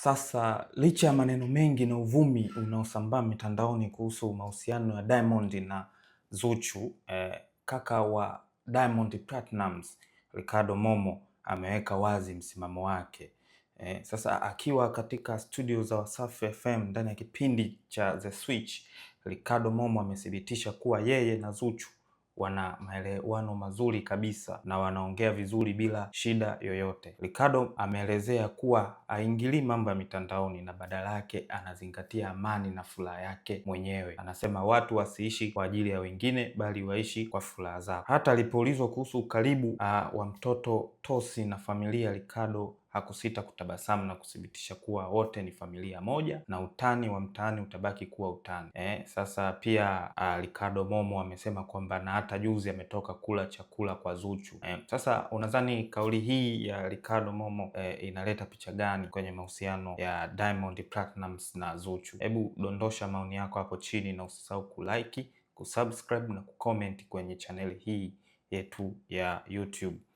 Sasa licha ya maneno mengi na uvumi unaosambaa mitandaoni kuhusu mahusiano ya Diamond na Zuchu, kaka wa Diamond Platnumz Ricardo Momo ameweka wazi msimamo wake. Sasa akiwa katika studio za Wasafi FM ndani ya kipindi cha The Switch, Ricardo Momo amethibitisha kuwa yeye na Zuchu wana maelewano mazuri kabisa na wanaongea vizuri bila shida yoyote. Ricardo ameelezea kuwa haingilii mambo ya mitandaoni na badala yake anazingatia amani na furaha yake mwenyewe. Anasema watu wasiishi kwa ajili ya wengine, bali waishi kwa furaha zao. Hata alipoulizwa kuhusu ukaribu wa mtoto Tosi na familia, Ricardo hakusita kutabasamu na kuthibitisha kuwa wote ni familia moja na utani wa mtaani utabaki kuwa utani. Sasa pia Ricardo Momo amesema kwamba na hata juzi ametoka kula chakula kwa Zuchu. Sasa unadhani kauli hii ya Ricardo Momo inaleta picha gani kwenye mahusiano ya Diamond Platnumz na Zuchu? Hebu dondosha maoni yako hapo chini na usisahau kulike, kusubscribe na kucomment kwenye chaneli hii yetu ya YouTube.